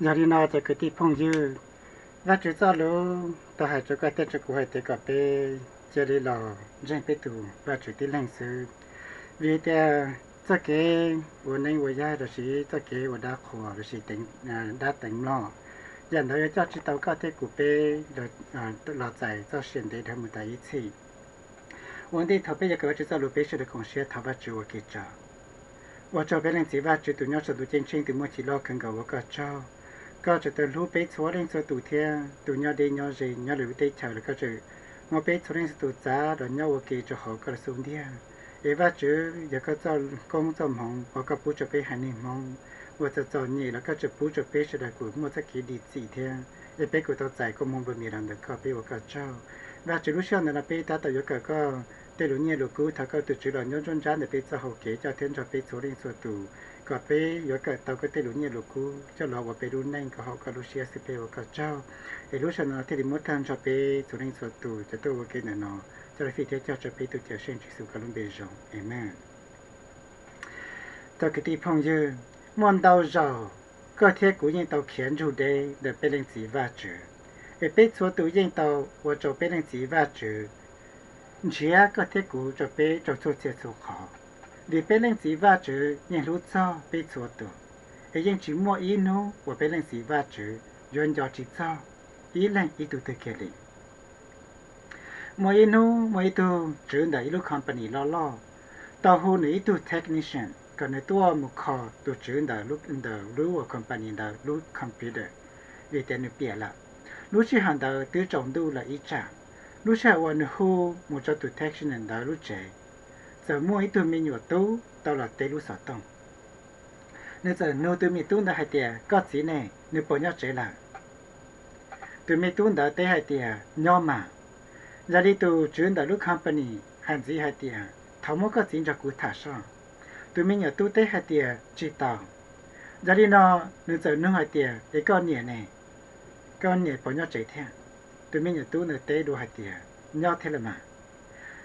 Yog li no cov kwv tij phooj ywg, Vajtswv txoj lus tau hais rau koj thiab rau kuv hais tias kom peb cia li los ntseeg peb tus Vajtswv tib leeg xwb. Vim tias txoj kev ua neeb ua yaig lossis txoj kev ua dab qhuas lossis dab teev mlom, yam ntawd yuav coj tsis tau koj thiab kuv peb los txais txoj sia ntev dhawv mus tas ib txhis. Ua ntej thaum peb yuav kawm Vajtswv txoj lus, peb sawv daws koom siab thov Vajtswv ua ke tso. Ua tsaug peb Leej Txiv Vajtswv tus nyob saum ntuj ceeb tsheej, tus muaj cim loj kawg nkaus, ua koj tsaug. Koj tseem tau hlub peb txhua leej txhua tus thiab tus nyob deb nyob ze nyob lwm lub teb chaws los koj tseem muab peb txhua leej txhua tus txav los nyob ua ke rau hauv koj lub xub ntiag. Es Vajtswv, yog koj txoj koob txoj hmoov uas koj pub rau peb haiv neeg Hmoob uas txom txom nyem los koj tseem pub rau peb sawv daws kuj muaj txoj kev dim txim thiab es peb kuj tau txais koob hmoov nplua mias los ntawm koj, peb ua koj tsaug. Vajtswv, lub sij hawm ntawm no peb tab tom yuav kawm koj tej lus nyiaj lus kub, thov koj tus Tswv los nyob nruab nrab ntawm peb txoj hau kev coj thiab nrog peb txhua leej txhua tus kom peb yuav kawm tau koj tej lus nyiaj lus kub coj los ua peb lub neej kom haum koj lub siab xwb, peb ua koj tsaug. Es lub sij hawm no thiaj li muab tag nrho peb txhua leej txhua tus cov tuaj ua ke ntawm no coj los fij thiab cog rau peb tus Cawmseej Tswv Yexus koj lub npe zoo, amees. Cov kwv tij phooj ywg, muaj ntau zaus koj thiab kuv yeej tau khiav ntsug deb ntawm peb Leej Txiv Vajtswv, es peb txhua tus yeej tau ua rau peb Leej Txiv Vajtswv nrhiav koj thiab kuv rau peb rau txhua txhia txhua qhov, vim peb Leej Txiv Vajtswv yeej hlub txog peb txhua tus, es yeej tsis muaj ib hnub uas peb Leej Txiv Vajtswv yuav nco tsis txog ib leeg ib tug twg kiag li. Muaj ib hnub muaj ib tug tswv ntawm ib lub company loj loj tau hu nws ib tug technician kom nws tuaj mus kho tus tswv ntawm lub company ntawd lub computer, vim tias nws piam lawm. Lub sij hawm ntawd twb tsaus ntuj lawm ib tsam. Lub sij hawm uas nws hu mus rau tus technician ntawd lub tsev, txawm muaj ib tug me nyuam tub tau los teb lub xov tooj. Nws txawm nug tus me tub ntawd hais tias, koj txiv ne, nws puas nyob tsev lawm? Tus me tub ntawd teb hais tias, nyob mas. Yog li tus tswv ntawm lub company hais ntxiv hais tias, thov muab koj txiv nrog kuv tham soj. Tus me nyuam tub teb hais tias, tsis tau. Yog li no nws txawm nug hais tias, es koj niam ne, koj niam puas nyob tsev thiab? Tus me nyuam tub ntawd teb dua hais tias, nyob thiab los mas.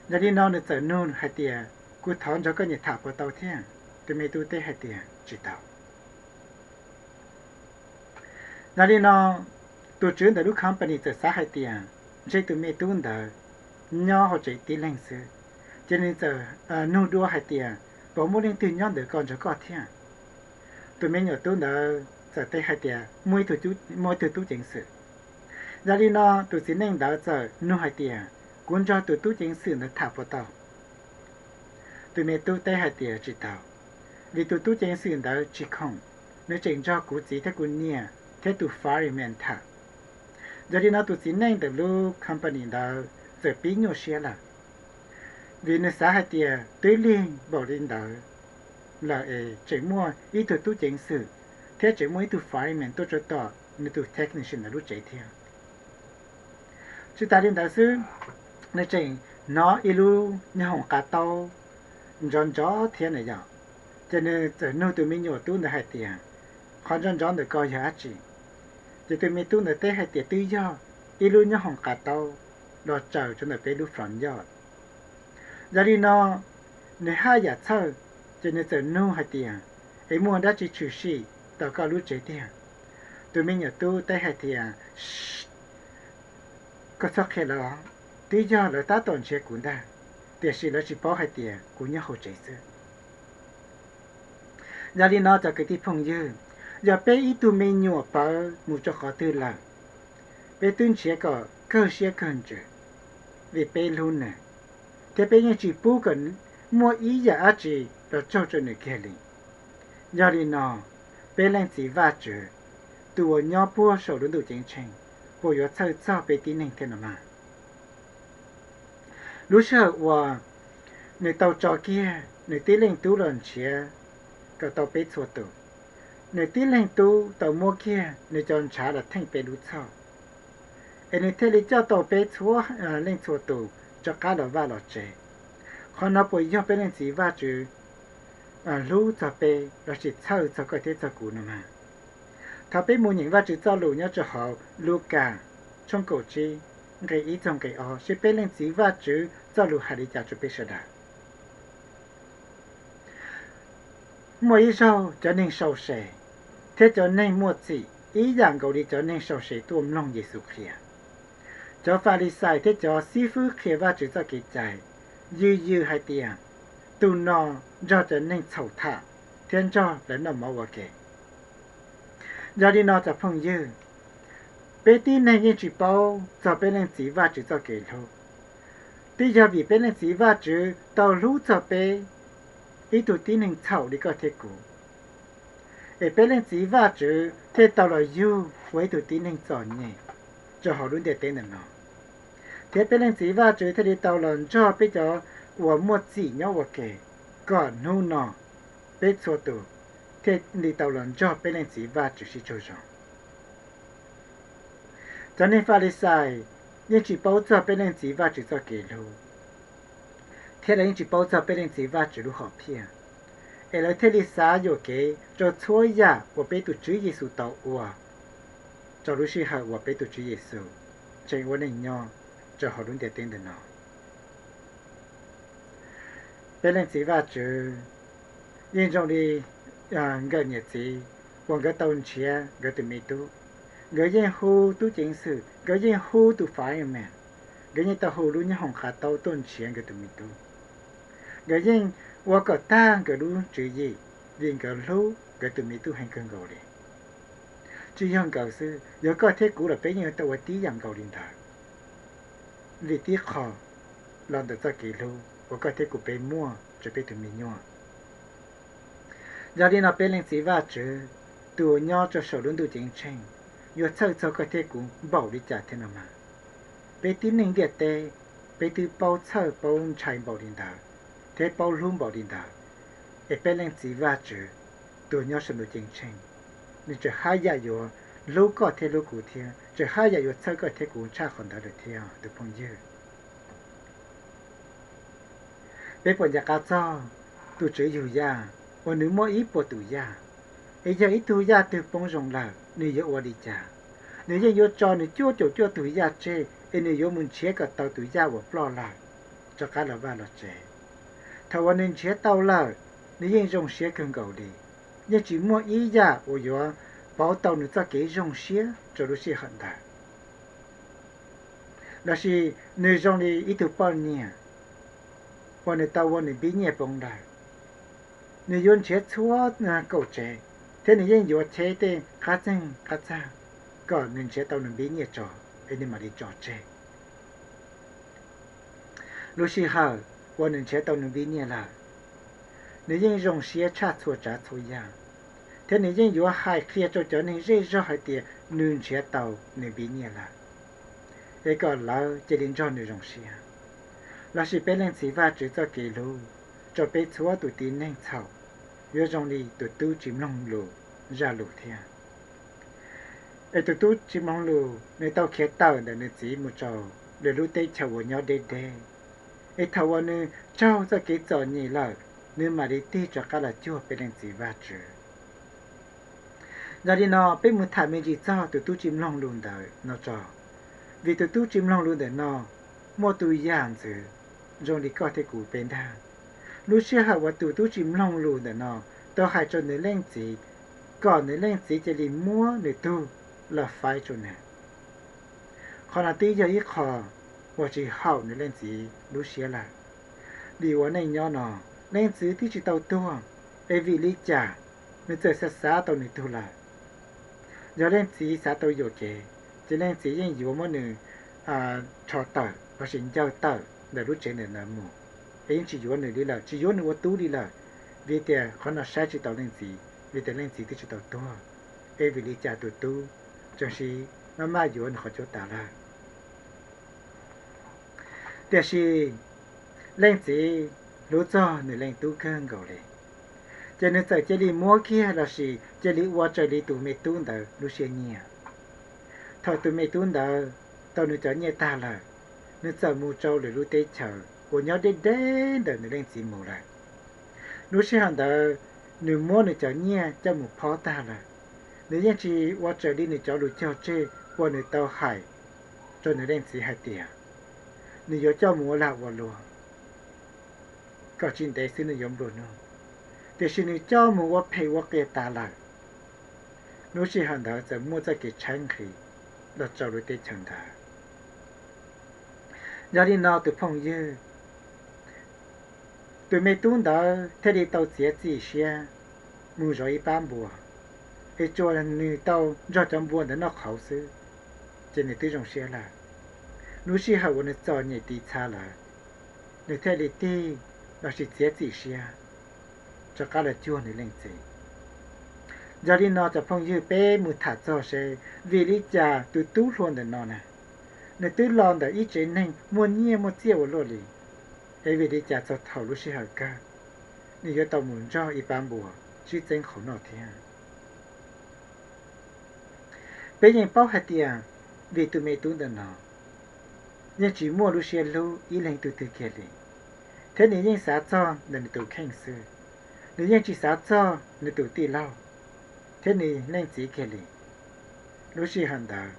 Yog li no nws txawm nug hais tias, kuv thov nrog koj niam tham puas tau thiab? Tus me tub teb hais tias, tsis tau. Yog li no tus tswv ntawm lub company txawm xav hais tias, ntshe tus me tub ntawd nyob hauv tsev tib leeg xwb, ces nws txawm nug dua hais tias, puas muaj leej twg nyob ntawm koj nrog koj thiab? Tus me nyuam tub ntawd txawm teb hais tias, muaj ib tug tub ceev xwm. Yog li no tus txiv neej ntawd txawm nug hais tias, kuv nrog tus tub ceev xwm ntawd tham puas tau? Tus me tub teb hais tias, tsis tau, vim tus tub ceev xwm ntawd tsis khoom, nws tseem nrog kuv txiv thiab kuv niam thiab tus fireman tham. Yog li no tus txiv neej ntawm lub company ntawd txawm pib nyuaj siab lawm, vim nws xav hais tias twb lig npaum li ntawd lawm es tseem muaj ib tug tub ceev xwm thiab tseem muaj ib tug fireman tuaj rau tom nws tus technician ntawd lub tsev thiab. Tsis tas li ntawd xwb, nws tseem hnov ib lub nyob hoom qav taub nrov nrov thiab na yom. Ces nws txawm nug tus me nyuam tub ntawd hais tias, qhov nrov nrov ntawm ko yog dab tsi? Ces tus me tub ntawd teb hais tias, twb yog ib lub nyob hoom qav taub los tsaws rau ntawm peb lub front yard. Yog li no nws haj yam txhawj, ces nws txawm nug hais tias, es muaj dab tsi tshwm sim tau koj lub tsev tiag? Tus me nyuam tub teb hais tias, koj txhob qhia lawv, twb yog lawv tab tom nrhiav kuv ntag, tiam sis lawv tsis paub hais tias kuv nyob hauv tsev xwb. Yog li no cov kwv tij phooj ywg, yog peb ib tug me nyuam pawv mus rau qhov twg lawm, peb twb nrhiav kom kawg siab kawg ntsws, vim peb hlub nws, thiab peb yeej tsis pub kom muaj ib yam dab tsi los raug rau nws kiag li. Yog li no, peb Leej Txiv Vajtswv, tus uas nyob puag saum lub ntuj ceeb tsheej, puas yuav txhawj txog peb tib neeg thiab no mas? Lub sij hawm uas nws tau tso kiag nws tib leej tub los nrhiav kom tau peb txhua tus, nws tib leej tub tau muab kiag nws cov ntshav los theej peb lub txhoj, es nws thiaj li coj tau peb txhua leej txhua tus rov qab los vaj los tsev. Qhov no puas yog peb Leej Txiv Vajtswv hlub txog peb lossis txhawj txog koj thiab txog kuv no mas? Thov peb mus nyeem Vajtswv txoj lus nyob rau hauv Lukas tshooj kaum tsib, nqe ib txog nqe ob seb peb Leej Txiv Vajtswv txoj lus hais li cas rau peb sawv daws. Muaj ib zaug cov neeg sau se thiab cov neeg muaj txim ib yam nkaus li cov neeg sau se tuaj mloog Yexus qhia. Cov Falixais thiab cov xib fwb qhia Vajtswv txoj kev cai yws yws hais tias tus no nrog cov neeg txhaum tham thiab nrog lawv noj mov ua ke. Yog li no cov phooj ywg, peb tib neeg yeej tsis paub txog peb Leej Txiv Vajtswv txoj kev hlub. Twb yog vim peb Leej Txiv Vajtswv tau hlub txog peb ib tug tib neeg txhaum li koj thiab kuv, es peb Leej Txiv Vajtswv thiaj tau los yug ua ib tug tib neeg txom nyem rau hauv lub ntiaj teb ntawm no, thiab peb Leej Txiv Vajtswv thiaj li tau los nrog peb cov uas muaj txim nyob ua ke, kom hnub no peb txhua tus thiaj li tau los nrog peb Leej Txiv Vajtswv sib tsaug zog. Cov neeg Falixais yeej tsis paub txog peb Leej Txiv Vajtswv txoj kev hlub, thiab lawv yeej tsis paub txog peb Leej Txiv Vajtswv lub hom phiaj, es lawv thiaj li xav yuam kev rau txhua yam uas peb tus Tswv Yexus tau ua rau lub sij hawm uas peb tus Tswv Yexus tseem ua neej nyob rau hauv lub ntiaj teb ntawm no. Peb Leej Txiv Vajtswv yeej zoo li nkawm niam txiv uas nkawd tau nrhiav nkawd tus me tub. Nkawd yeej hu tub ceev xwm, nkawd yeej hu tus fireman, nkawd yeej tau hu lub nyob hoom qhav taub tuaj nrhiav nkawd tus me tub. Nkawd yeej ua kom tag nkawd lub tswv yim vim nkawd hlub nkawd tus me tub heev kawg nkaus li. Tsis yog nkawd xwb, yog koj thiab kuv los peb yeej yuav tau ua tib yam nkaus li ntawd, vim tib qho los ntawm txoj kev hlub uas koj thiab kuv peb muaj rau peb tus me nyuam. Yog li no peb Leej Txiv Vajtswv, tus uas nyob rau saum lub ntuj ceeb tsheej, yuav txhawj txog koj thiab kuv npaum li cas thiab no mas? Peb tib neeg ntiaj teb, peb twb paub txhawj paub ntshai npaum li ntawd thiab paub hlub npaum li ntawd, es peb Leej Txiv Vajtswv, tus uas nyob saum ntuj ceeb tsheej, nws tseem haj yam yuav hlub koj thiab hlub kuv thiab, tseem haj yam yuav txhawj koj thiab kuv tshaj qhov ntawd lawm thiab tus phooj ywg. Peb puas nco qab txog tus tswv yug yaj uas nws muaj ib puas tus yaj, es yog ib tug yaj twg poob zoo lawm nws yuav ua li cas? Nws yeej yuav tso nws cuaj caum cuaj tus yaj tseg es nws yuav mus nrhiav kom tau tus yaj uas ploj lawm rov qab los vaj los tsev. Thaum uas nws nrhiav tau lawm, nws yeej zoo siab kawg nkaus li, yeej tsis muaj ib yam uas yuav pauv tau nws txoj kev zoo siab rau lub sij hawm ntawd. Lossis nws zoo li ib tug poj niam uas nws tau ua nws npib nyiaj poob lawm, nws yuav nrhiav txhua kaum tsev, thiab nws yeej yuav cheb tej qab txeeg qab txag kom nws nrhiav tau nws npib nyiaj tso, es nws mam li tso tseg. Lub sij hawm uas nws nrhiav tau nws npib nyiaj lawm, nws yeej zoo siab tshaj txhua tsav txhua yam, thiab nws yeej yuav hais qhia rau cov neeg zej zog hais tias nws nrhiav tau nws npib nyiaj lawm, es kom lawv cia li nrog nws zoo siab. Lossis peb Leej Txiv Vajtswv txoj kev hlub rau peb txhua tus tib neeg txhaum yuav zoo li tus tub tsis mloog lus zaj lus thiab. Es tus tub tsis mloog lus nws tau khiav tawm ntawm nws txiv mus rau lwm lub teb chaws uas nyob deb deb, es thaum uas nws raug txoj kev txom nyem lawm, nws mam li tig rov qab los cuag peb Leej Txiv Vajtswv. Yog li no peb mus tham me ntsis txog tus tub tsis mloog lus ntawm no tso, vim tus tub tsis mloog lus ntawm no muaj tus yam ntxwv zoo li koj thiab kuv peb ntag. Lub sij hawm uas tus tub tsis mloog lus ntawm no tau hais rau nws leej txiv kom nws leej txiv cia li muab nws tug los faib rau nws, qhov no twb yog ib qho uas tsis haum nws leej txiv lub siab lawm. Vim ua neej nyob no, leej txiv twb tsis tau tuag, es vim li cas nws txawm xav xav tau nws tug lawm? Yog leej txiv xav tau yuam kev, ces leej txiv yeej yuav muab nws rho tawm lossis ncaws tawm ntawm lub tsev ntawm ntawd mus, es yeej tsis yuav nws li lawm, tsis yuav nws ua tub li lawm, vim tias qhov no saib tsis taus leej txiv, vim tias leej txiv twb tsis tau tuag, es vim li cas tus tub tseem siv maj maj yuav nws qhov cub tas lawm. Tiam sis leej txiv hlub txog nws leej tub kawg nkaus li, ces nws txawm cia li muab kiag lossis cia li ua raws li tus me tub ntawd lub siab nyiam. Thaum tus me tub ntawd tau nws cov nyiaj tag lawm, nws txawm mus rau lwm lub teb chaws uas nyob deb deb ntawm nws leej txiv mus lawm. Lub sij hawm ntawd nws muab nws cov nyiaj coj mus phob tag lawm. Nws yeej tsis ua raws li nws cov lus cog tseg uas nws tau hais rau nws leej txiv hais tias nws yuav coj mus ua lag ua luam kom tsis ntev xwb nws yuav nplua nuj, tiam sis nws coj mus ua phem ua qias tas lawm. Lub sij hawm ntawd txawm muaj txoj kev tshaib nqhis los rau lub teb chaws ntawd. Yog li no tus phooj ywg, tus me tub ntawd thiaj li tau txiav txim siab mus zov ib pab npua, es tsuas nws tau nrog cov npua ntawd noj qhauv xwb, ces nws twb zoo siab lawm. Lub sij hawm uas nws txom nyem tiv txha lawm, nws thiaj li tig lossis txiav txim siab rov qab los cuag nws leej txiv. Yog li no cov phooj ywg, peb mus tham txog seb vim li cas tus tub hluas ntawm no na, nws twb los ntawm ib tsev neeg muaj nyiaj muaj txiaj ua luaj li, es vim li cas txog thaum lub sij hawm kawg nws yuav tau mus nrog ib pab npua sib txeeb qhauv noj thiab? Peb yeej paub hais tias vim tus me tub ntawm no yeej tsis muaj lub siab hlub ib leeg tug twg kiag li, thiab nws yeej xav txog ntawm nws tus kheej xwb. Nws yeej tsis xav txog nws tus tij laug thiab nws leej txiv kiag li. Lub sij hawm ntawd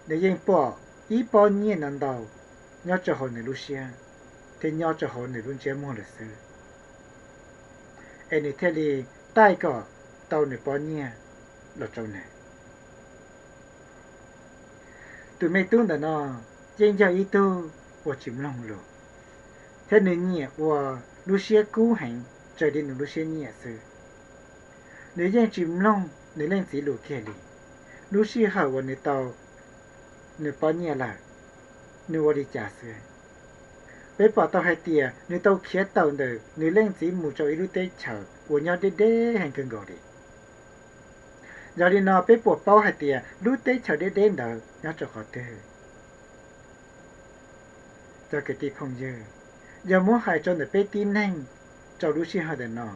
nws yeej pom ib pob nyiaj no ntau nyob rau hauv nws lub siab thiab nyob rau hauv nws lub ntsiab muag lawm xwb, es nws thiaj li taij kom tau nws pob nyiaj los rau nws. Tus me tub ntawm no yeej yog ib tug uas tsis mloog lus, thiab nws nyiam ua lub siab kub heev raws li nws lub siab nyiam xwb. Nws yeej tsis mloog nws leej txiv lus kiag li. Lub sij hawm uas nws tau nws pob nyiaj lawm, nws ua li cas xwb? Peb pom tau hais tias nws tau khiav tawm ntawm nws leej txiv mus rau ib lub teb chaws uas nyob deb deb heev kawg nkaus li. Yog li no peb puas paub hais tias lub teb chaws deb deb ntawd nyob rau qhov twg? Cov kwv tij phooj ywg, yog muab hais rau ntawm peb tib neeg rau lub sij hawm ntawm no,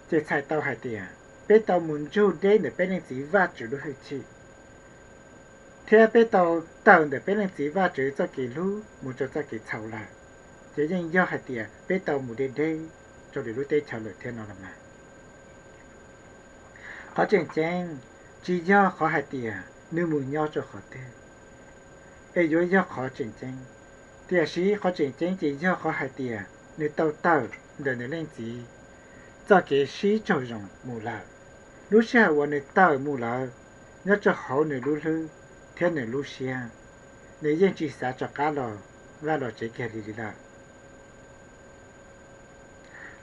ces txhais tau hais tias peb tau mus ntsug deb ntawm peb leej txiv Vajtswv lub hwj chim, thiab peb tau tawm ntawm peb leej txiv Vajtswv txoj kev hlub mus rau txoj kev txhaum lawm, ces yeej yog hais tias peb tau mus deb deb rau lwm lub teb chaws lawm thiab no los mas. Qhov tseem ceeb tsis yog qhov hais tias nws mus nyob rau qhov twg, es yuav yog qhov tseem ceeb, tiam sis qhov tseem ceeb ces yog qhov hais tias nws tau tawm ntawm nws leej txiv txoj kev sib raug zoo mus lawm. Lub sij hawm uas nws tawm mus lawm, nyob rau hauv nws lub hlwb thiab nws lub siab, nws yeej tsis xav rov qab los vaj los tsev kiag li li lawm.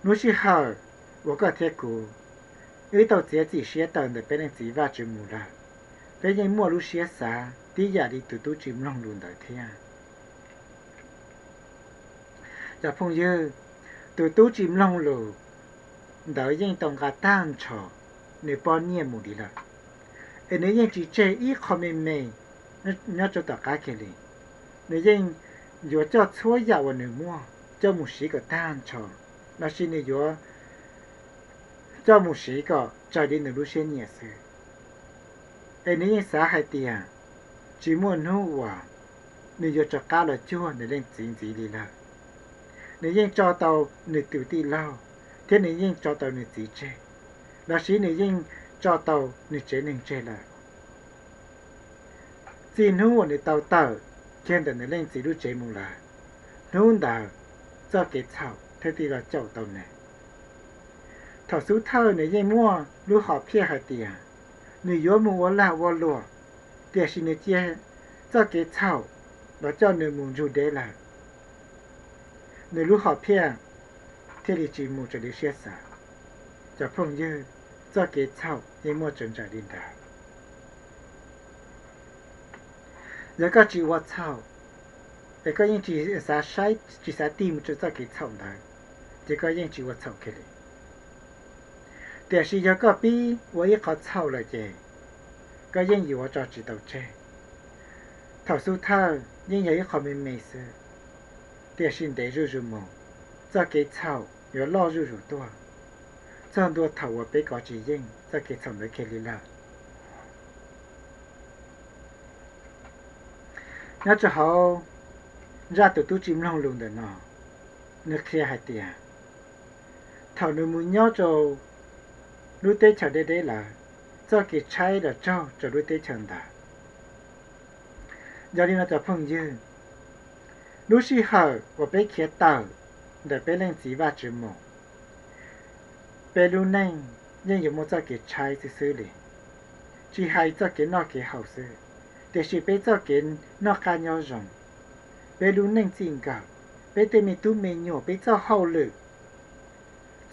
Lub sij hawm uas koj thiab kuv wb tau txiav txim siab tawm ntawm peb leej txiv Vajtswv mus lawm, peb yeej muaj lub siab xav tib yam li tus tub tsis mloog lus ntawd thiab. Cov phooj ywg, tus tub tsis mloog lus ntawd yeej tau nqa tag nrho nws pob nyiaj mus li lawm, es nws yeej tsis tseg ib qho me me nyob rau tom qab kiag li. Nws yeej yuav coj txhua yam uas nws muaj coj mus siv kom tag nrho, lossis nws yuav coj mus siv kom raws li nws lub siab nyiam xwb. Es nws yeej xav hais tias tsis muaj hnub uas nws yuav rov qab los cuag nws leej txiv ntxiv li lawm. Nws yeej tso tau nws tus tij laug, thiab nws yeej tso tau nws txiv tseg, lossis nws yeej tso tau nws tsev neeg tseg lawm. Txij hnub uas nws tau tawm kiag ntawm nws leej txiv lub tsev mus lawm, hnub ntawd txoj kev txhaum thiaj li los caum tau nws. Thaum xub thawj nws yeej muaj lub hom phiaj hais tias nws yuav mus ua lag ua luam, tiam sis nws cia txoj kev txhaum los coj nws mus ntsug deb lawm. Nws lub hom phiaj thiaj li tsis mus raws li siab xav. Cov phooj ywg, txoj kev txhaum yeej muaj tsav ntsawm li ntawd. Yog koj tsis ua txhaum, es koj yeej tsis xav saib tsis xav tig mus rau txoj kev txhaum ntawd, ces koj yeej tsis ua txhaum kiag li. Tiam sis yog koj pib ua ib qho txhaum lawm ces koj yeej yuav tso tsis tau tseg. Thaum xub thawj yeej yog ib qho me me xwb, tiam sis ntev zuj zus mus, txoj kev txhaum yuav loj zuj zus tuaj, txog ntua thaum uas peb kov tsis yeej txoj kev txhaum ntawd kiag li lawm. Nyob rau hauv zaj tus tub tsis mloog lus ntawm no, nws qhia hais tias thaum nws mus nyob rau lub teb chaws deb deb lawm, txoj kev tshaib los raug rau lub teb chaws ntawd. Yog li no cov phooj ywg, lub sij hawm uas peb khiav tawm ntawm peb leej txiv Vajtswv mus, peb lub neej yeej yuav muaj txoj kev tshaib xwb xwb li. tsis hais txoj kev noj kev haus xwb, tiam sis peb txoj kev noj qab nyob zoo, peb lub neej txij nkawm, peb tej me tub me nyuam, peb txoj hauj lwm,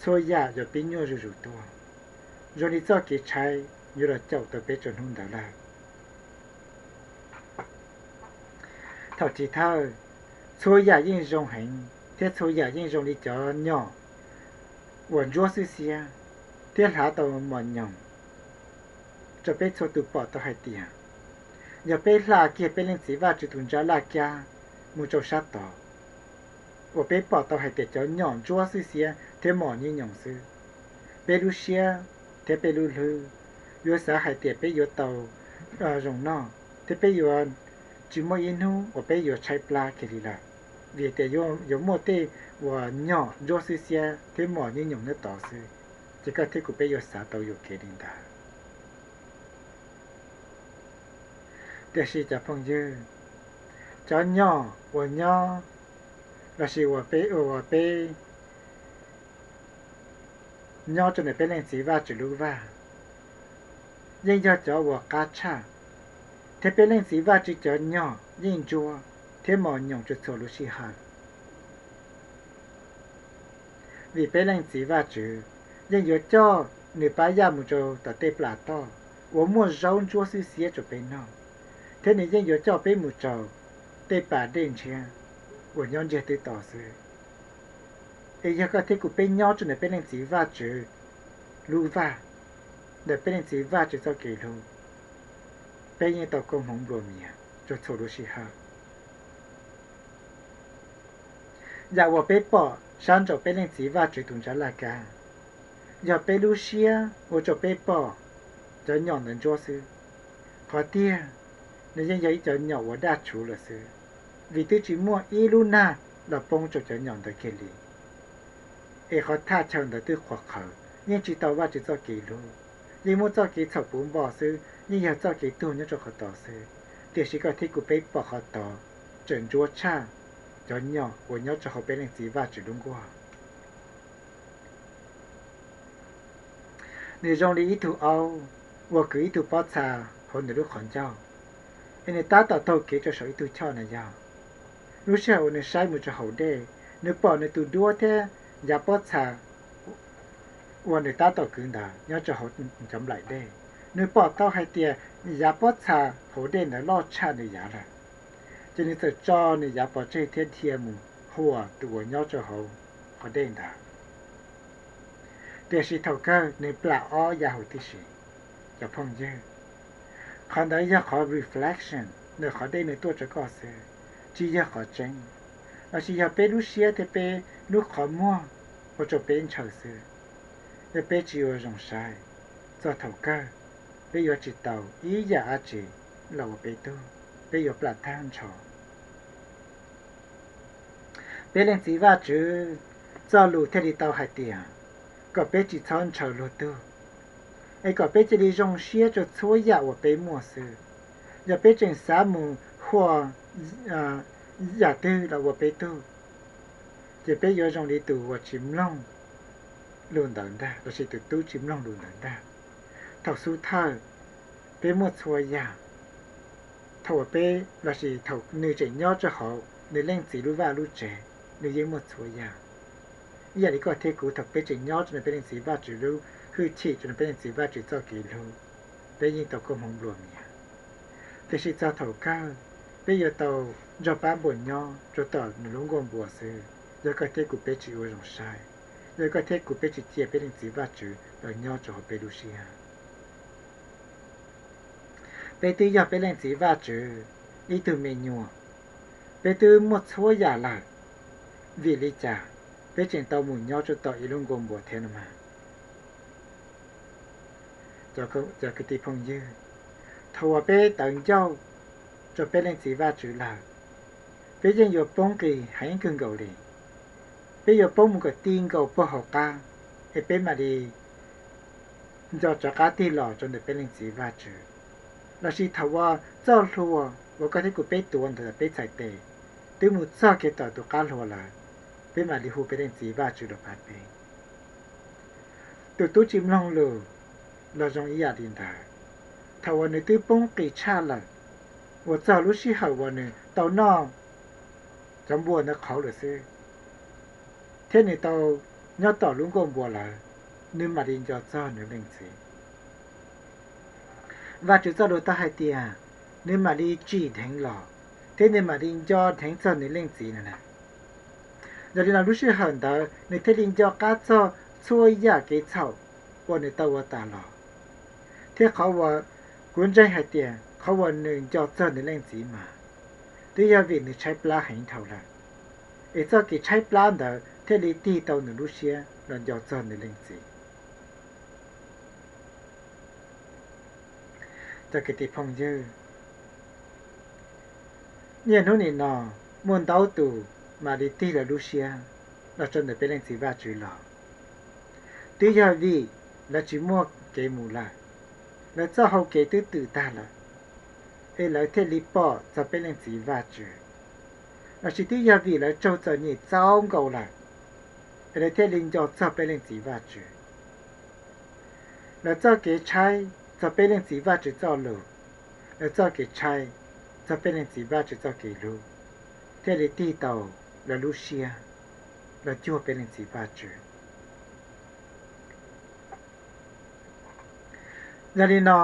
txhua yam yuav pib nyuaj zuj zus tuaj. Zoo li txoj kev tshaib yuav los caum tau peb txog hnub ntawd lawm. Thaum chiv thawj, txhua yam yeej zoo heev thiab txhua yam yeej zoo li cov nyom uas ntsuab xwb xiab thiab hlav tau mos nyoos rau peb txhua tus pom tau hais tias, yog peb hla kiag peb Leej Txiv Vajtswv tus ntsa laj kab mus rau sab tod, uas peb pom tau hais tias cov nyom ntsuab xwb xiab thiab mos nyoos xwb, peb lub siab thiab peb lub hlwb yuav xav hais tias peb yuav tau zoo noj thiab peb yuav tsis muaj ib hnub uas peb yuav tshaib plab kiag li lawm, vim tias yuav muaj tej uas nyom ntsuab xwb xiab thiab mos nyoos nyob tod xwb. Ces koj thiab kuv peb yuav xav tau yuam kev li ntawd. Tiam sis cov phooj ywg, cov nyom uas nyob, lossis uas peb, uas peb nyob rau ntawm peb Leej Txiv Vajtswv lub vaj, yeej yog cov uas qab tshaj, thiab peb Leej Txiv Vajtswv cov nyom yeej ntsuab thiab mos nyoos txhua txhua lub sij hawm. Vim peb Leej Txiv Vajtswv yeej yuav coj nws pab yaj mus rau tom tej plas toj uas muaj zaub ntsuab xwb xiab rau peb noj, thiab nws yeej yuav coj peb mus rau tej pas dej ntshiab uas nyob ntsiag twb to xwb. Es yog koj thiab kuv peb nyob rau ntawm peb Leej Txiv Vajtswv lub vaj, ntawm peb Leej Txiv Vajtswv txoj kev hlub, peb yeej tau koob hmoov nplua mias rau txhua lub sij hawm. Yam uas peb pom sab nraum peb Leej Txiv Vajtswv tus ntsa laj kab, yog peb lub siab ua rau peb pom cov nyom ntawd ntsuab xwb. Qhov tiag, nws yeej yog ib cov nyom uas daj rhuv lawm xwb, vim twb tsis muaj ib lub nag los poob rau cov nyom ntawd kiag li. Es qhov thaj chaw ntawd twb qhuav qhawv, yeej tsis tau Vajtswv txoj kev hlub, yeej muaj txoj kev txhaum puv npo xwb, yeej yog txoj kev tuag nyob rau qhov tod xwb. Tiam sis koj thiab kuv peb pom qhov tod tseem ntsuab tshaj cov nyom uas nyob rau hauv peb Leej Txiv Vajtswv lub nkuaj. Nws zoo li ib tug aub uas kwv ib tug pob txha hauv nws lub qhov ncauj, es nws tab tom taug kev rau saum ib tug choj na yog. Lub sij hawm uas nws saib mus rau hauv dej, nws pom nws tus duab thiab yav pob txha uas nws tab tom kwv ntawd nyob rau hauv cov nplaim dej. Nws pom tau hais tias yav pob txha hauv dej ntawd loj tshaj nws yav lawm, ces nws txawm tso nws yav pov tseg thiab dhia mus huam tus uas nyob rau hauv qhov dej ntawd. Tiam sis thaum kawg nws plam ob yav huv tib si. Cov phooj ywg, qhov ntawd yog qhov reflection ntawm qhov dej nws tuaj rau koj xwb, tsis yog qhov tseeb, lossis yog peb lub siab thiab peb lub qhov muag ua rau peb ntshaw xwb. Yog peb tsis ua zoo saib, txog thaum kawg peb yuav tsis tau ib yam dab tsi los ua peb tug, peb yuav plam tag nrho. Peb Leej Txiv Vajtswv txoj lus thiaj li tau hais tias kom peb tsis txhob ntshaw luag tug, es kom peb cia li zoo siab rau txhua yam uas peb muaj xwb. Yog peb tseem xav mus huam yam twg los ua peb tug, ces peb yuav zoo li tus uas tsis mloog lus ntawd ntag, lossis tus tub tsis mloog lus ntawd ntag. Thaum xub thawj, peb muaj txhua yam. Thaum uas peb, lossis thaum nws tseem nyob rau hauv nws leej txiv lub vaj lub tsev, nws yeej muaj txhua yam. Ib yam li koj thiab kuv, thaum peb tseem nyob rau ntawm peb Leej Txiv Vajtswv lub hwj chim, rau ntawm peb Leej Txiv Vajtswv txoj kev hlub, peb yeej tau koob hmoov nplua mias. Tiam sis txog thaum kawg, peb yuav tau nrog pab npuas nyob rau tom nws lub nkuaj npua xwb, yog koj thiab kuv peb tsis ua zoo saib, yog koj thiab kuv peb tsis cia peb Leej Txiv Vajtswv los nyob rau hauv peb lub siab. Peb twb yog peb Leej Txiv Vajtswv ib tug me nyuam, peb twb muaj txhua yam lawm, vim li cas peb tseem tau mus nyob rau tom ib lub nkuaj npua thiab no mas? Cov kwv tij phooj ywg, thaum uas peb tawv ncauj rau peb Leej Txiv Vajtswv lawm, peb yeej yuav poob qis heev kawg nkaus li. Peb yuav poob mus kom ti nkaus puag hauv qab, es peb mam li nco rov qab tig los rau ntawm peb Leej Txiv Vajtswv. Lossis thaum uas txoj hlua uas koj thiab kuv peb tuav ntawm peb txhais tes twb mus txog kiag tom tus qab hlua lawm, peb mam li hu peb Leej Txiv Vajtswv los pab peb. Tus tub tsis mloog lus los zoo ib yam li ntawd. thaum uas nws twb poob qis tshaj lawm, uas txog lub sij hawm uas nws tau noj cov npua ntawd qhauv lawm xwb, thiab nws tau nyob tom lub nkuaj npua lawm, nws mam li nco txog nws leej txiv. Vajtswv txoj lus tau hais tias nws mam li tsim dheev los, thiab nws mam li nco dheev txog nws leej txiv no na. Yog li no lub sij hawm ntawd nws thiaj li nco qab txog txhua yam kev txhaum uas nws tau ua tas los, thiab qhov uas kuv ntseeg hais tias qhov uas nws nco txog nws leej txiv mas twb yog vim nws tshaib plab heev dhau lawm, es txoj kev tshaib plab ntawd thiaj li tig tau nws lub siab los nco txog nws leej txiv. Cov kwv tij phooj ywg, niaj hnub nim no muaj ntau tus mam li tig lawv lub siab los rau ntawm peb Leej Txiv Vajtswv los, twb yog vim lawv tsis muaj kev mus lawm, lawv txoj hau kev twb twm tag lawm, es lawv thiaj li pom txog peb Leej Txiv Vajtswv, lossis twb yog vim lawv raug txom nyem txaus nkaus lawm, es lawv thiaj li nco txog peb Leej Txiv Vajtswv. Lawv txoj kev tshaib txog peb Leej Txiv Vajtswv txoj lus, lawv txoj kev tshaib txog peb Leej Txiv Vajtswv txoj kev hlub, thiaj li tig tau lawv lub siab los cuag peb Leej Txiv Vajtswv. Yog li no,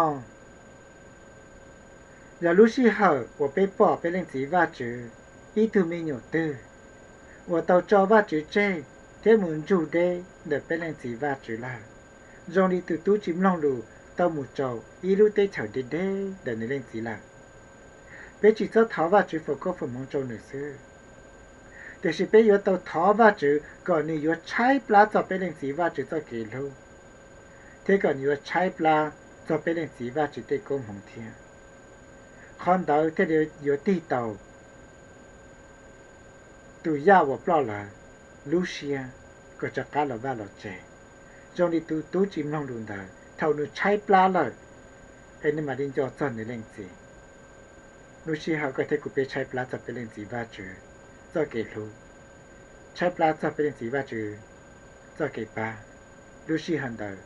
yog lub sij hawm uas peb pom peb Leej Txiv Vajtswv ib tug me nyuam twg uas tau tso Vajtswv tseg thiab mus ntsug deb ntawm peb Leej Txiv Vajtswv lawm, zoo li tus tub tsis mloog lus tau mus rau ib lub teb chaws deb deb ntawm nws leej txiv lawm, peb tsis txhob thov Vajtswv foom koob foom hmoov rau nws xwb, tiam sis peb yuav tau thov Vajtswv kom nws yuav tshaib plab txog peb Leej Txiv Vajtswv txoj kev hlub, thiab kom nws yuav tshaib plab txog peb Leej Txiv Vajtswv tej koob hmoov thiab. Qhov ntawd thiaj li yuav tig tau tus yaj uas ploj lawm lub siab kom rov qab los vaj los tsev, zoo li tus tub tsis mloog lus ntawd thaum nws tshaib plab lawm, es nws mam li nco txog nws leej txiv. Lub sij hawm koj thiab kuv peb tshaib plab txog peb Leej Txiv Vajtswv txoj kev hlub, tshaib plab txog peb Leej Txiv Vajtswv txoj kev pab, lub sij hawm ntawd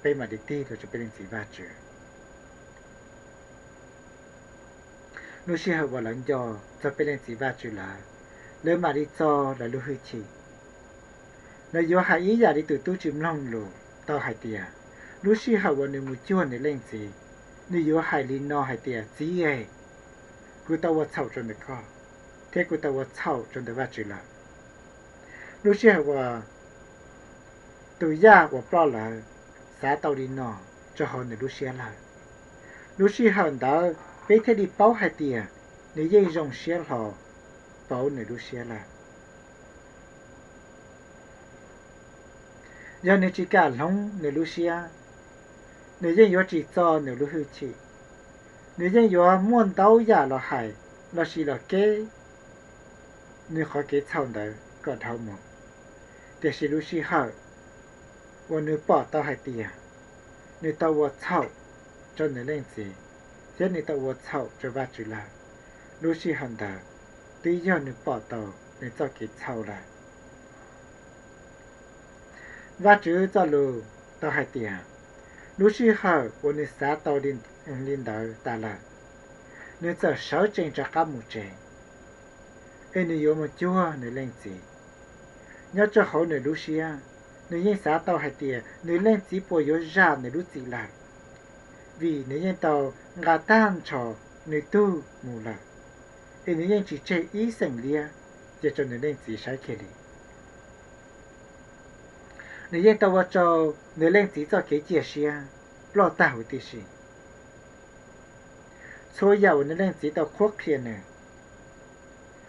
peb mam li tig los rau peb Leej Txiv Vajtswv. Lub sij hawm uas lawv nco txog peb Leej Txiv Vajtswv lawm, lawv mam li txo lawv lub hwj chim. Lawv yuav hais ib yam li tus tub tsis mloog lus tau hais tias, lub sij hawm uas nws mus cuag nws leej txiv, nws yuav hais li no hais tias, Txiv es, kuv tau ua txhaum rau ntawm koj, thiab kuv tau ua txhaum rau ntawm Vajtswv lawm. Lub sij hawm uas tus yaj uas ploj lawm xav tau li no rau hauv nws lub siab lawm, lub sij hawm ntawd peb thiaj li paub hais tias nws yeej zoo siab hlo pauv nws lub siab lawm. Yog nws tsis kam hloov nws lub siab, nws yeej yuav tsis txo nws lub hwj chim. Nws yeej yuav muaj ntau yam los hais lossis los keb nws qhov kev txhaum ntawd kom dhau mus. Tiam sis lub sij hawm uas nws pom tau hais tias nws tau ua txhaum rau nws leej txiv, thiab nws tau ua txhaum rau Vajtswv lawm, lub sij hawm ntawd twb yog nws pom tau nws txoj kev txhaum lawm. Vajtswv txoj lus tau hais tias, lub sij hawm uas nws xav tau li ntawd tas lawm, nws txawm sawv tsees rov qab mus tsev, es nws yuav mus cuag nws leej txiv. Nyob rau hauv nws lub siab, nws yeej xav tau hais tias nws leej txiv puas yuav zam nws lub txim lawm, vim nws yeej tau nqa tag nrho nws tug mus lawm, es nws yeej tsis tseg ib xeem liab cia rau nws leej txiv saib kiag li. Nws yeej tau ua rau nws leej txiv txoj kev cia siab ploj tag huv tib si. Txhua yam uas nws leej txiv tau qhuab qhia nws,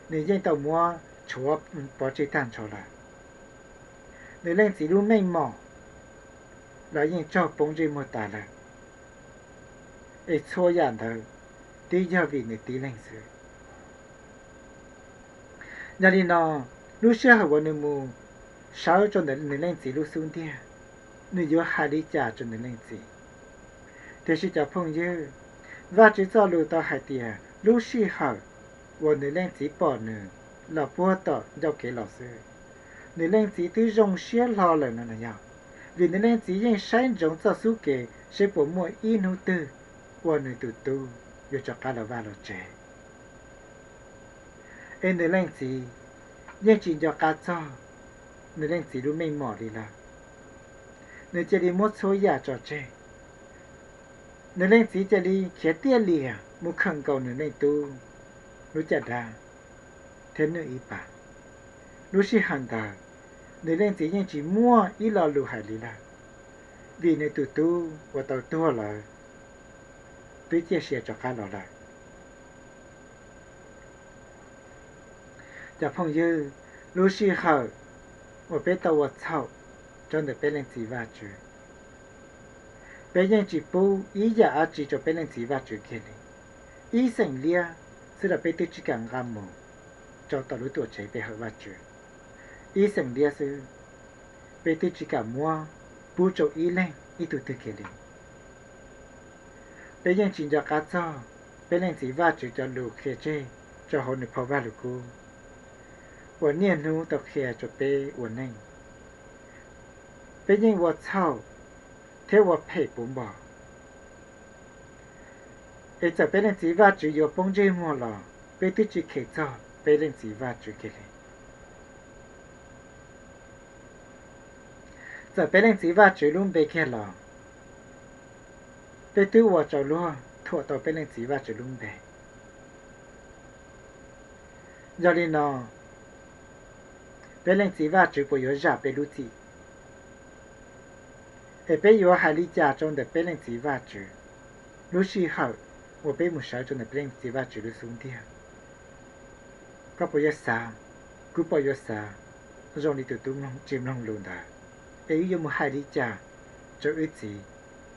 nws yeej tau muab tshuav pov tseg tag nrho lawm. Nws leej txiv lub meej mom los yeej raug poob ntsej muag tas lawm, es txhua yam ntawd twb yog vim nws tib leeg xwb. Yog li no, lub sij hawm uas nws mus sawv rau ntawm nws leej txiv lub xub ntiag, nws yuav hais li cas rau nws leej txiv? Tiam sis cov phooj ywg, Vajtswv txoj lus tau hais tias lub sij hawm uas nws leej txiv pom nws los puag tom ncauj kev los xwb, nws leej txiv twb zoo siab hlo lawm no na yog, vim nws leej txiv yeej saib ntsoov txoj xub kev seb puas muaj ib hnub twg uas nws tus tub yuav rov qab los vaj los tsev. Es nws leej txiv yeej tsis nco qab txog nws leej txiv lub meej mom li lawm. Nws cia li muab txhua yam tso tseg. Nws leej txiv cia li khiav tiaj lias mus khawm nkaus nws leej tub lub caj dab thiab nwj ib pas. Lub sij hawm ntawd, nws leej txiv yeej tsis muaj ib lo lus hais li lawm, vim nws tus tub uas tau tuag lawm twb ciaj sia rov qab los lawm. Cov phooj ywg, lub sij hawm uas peb tau ua txhaum rau ntawm peb leej txiv Vajtswv, peb yeej tsis pub ib yam dab tsi rau peb leej txiv Vajtswv kiag li. Ib xeem liab xwb los peb twb tsis kam nqa mus rau tom lub tuam tsev pe hawm Vajtswv. Ib xeem liab xwb, peb twb tsis kam muab pub rau ib leeg ib tug twg kiag li. Peb yeej tsis nco qab txog peb leej txiv Vajtswv cov lus qhia tseg rau hauv nws phau Vajluskub uas niaj hnub tau qhia rau peb ua neej. Peb yeej ua txhaum thiab ua phem puv npo. Es txawm peb leej txiv Vajtswv yuav poob ntsej muag los peb twb tsis kheev txog peb leej txiv Vajtswv kiag li. Txawm peb leej txiv Vajtswv lub npe kiag los peb twb ua tsaus luag thuam tau peb leej txiv Vajtswv lub npe. Yog li no, peb leej txiv Vajtswv puas yuav zam peb lub txim? Es peb yuav hais li cas rau ntawm peb leej txiv Vajtswv lub sij hawm uas peb mus sawv rau ntawm peb leej txiv Vajtswv lub xub ntiag? Koj puas yuav xav, kuv puas yuav xav zoo li tus tub tsis mloog lus ntawd? Es wb yuav mus hais li cas rau wb txiv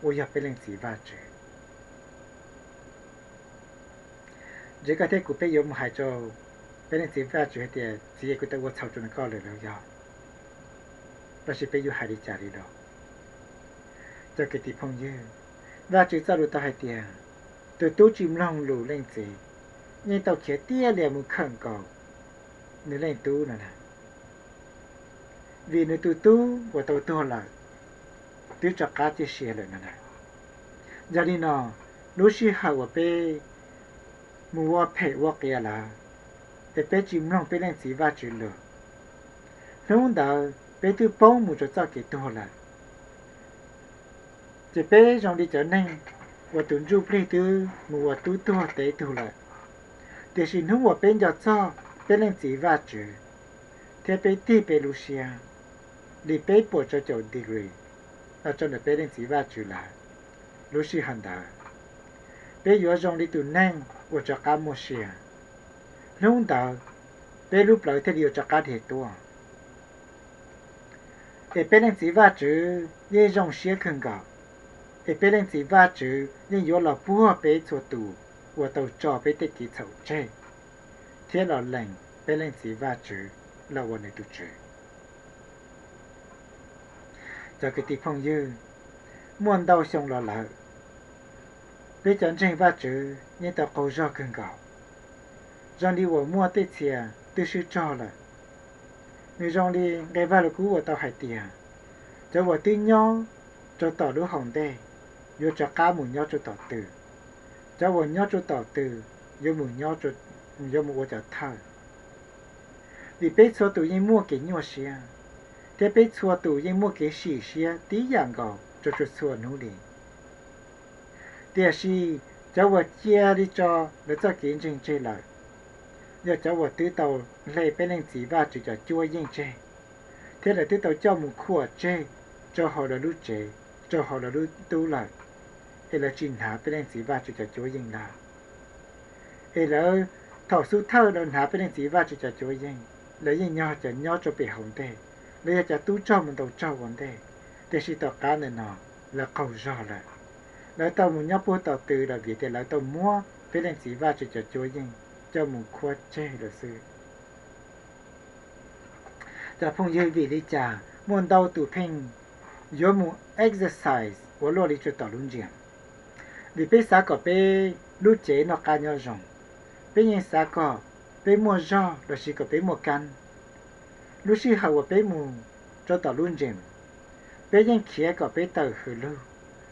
uas yog peb leej txiv Vajtswv? Ntshai koj thiab kuv peb yuav mus hais rau peb leej txiv Vajtswv hais tias, txiv, kuv tau ua txhaum rau koj lawm los yog? Tab sis peb yuav hais li cas li los? Cov kwv tij phooj ywg, Vajtswv txoj lus tau hais tias, tus tub tsis mloog lus leej txiv yeej tau khiav tiaj lias mus khawm nkaus nws leej tub no na, vim nws tus tub uas tau tuag lawm twb rov qab ciaj sia lawm no na. Yog li no, lub sij hawm uas peb mus ua phem ua qias lawm, es peb tsis mloog peb leej txiv Vajtswv lus, hnub ntawd peb twb poob mus rau txoj kev tuag lawm. Ces peb zoo li cov neeg uas tus ntsuj plig twb mus ua tub tuag tev tug lawm. Tiam sis hnub uas peb nco txog peb leej txiv Vajtswv thiab peb tig peb lub siab li peb puas rau caum degree los rau ntawm peb leej txiv Vajtswv lawm, lub sij hawm ntawd peb yuav zoo li tus neeg uas rov qab muaj sia. Hnub ntawd peb lub plawv thiaj li yuav rov qab dhia tuaj. Es peb leej txiv Vajtswv yeej zoo siab kawg nkaus, es peb leej txiv Vajtswv yeej yuav los puag peb txhua tus uas tau tso peb tej kev txhaum tseg thiab los lees peb leej txiv Vajtswv los ua nws tus Tswv. Cov kwv tij phooj ywg, muaj ntau xyoo los lawm, peb cov ntseeg Vajtswv yeej tau qaug zog kawg nkaus, zoo li uas muaj tej txhia twb swb tsaug lawm. Nws zoo li nqe Vajluskub uas tau hais tias, cov uas twb nyob rau tom lub hauv ntej yuav rov qab mus nyob rau tom tw, cov uas nyob rau tom tw yuav mus nyob, yuav mus ua cov thawj. Vim peb txhua tus yeej muaj kev nyuaj siab, thiab peb txhua tus yeej muaj kev sim siab tib yam nkaus rau txhua txhua hnub li. Tiam sis cov uas cia li tso lawv txoj kev ntseeg tseg lawm, yog cov uas twb tau hle peb leej txiv Vajtswv cov cuab yeej tseg, thiab lawv twb tau coj mus khuam tseg rau hauv lawv lub tsev, rau hauv lawv lub tub lawm, es lawv tsis hnav peb leej txiv Vajtswv cov cuab yeej lawm. Es lawv, thaum xub thawj lawv hnav peb leej txiv Vajtswv cov cuab yeej, lawv yeej yog cov nyob rau pem hauv ntej, lawv yog cov tub rog mus ntaus rog ua ntej. Tiam sis tom qab ntawm no lawv qaug zog lawm, lawv tau mus nyob puag tom tw los vim tias lawv tau muab peb leej txiv Vajtswv cov cuab yeej coj mus khuam tseg lawm xwb. Cov phooj ywg, vim li cas muaj ntau tus pheej yuav mus exercise ua luaj li rau tom lub gym? Vim peb xav kom peb lub cev noj qab nyob zoo, peb yeej xav kom peb muaj zog lossis kom peb muaj kab. Lub sij hawm uas peb mus rau tom lub gym, peb yeej khiav kom peb tawm hws lug,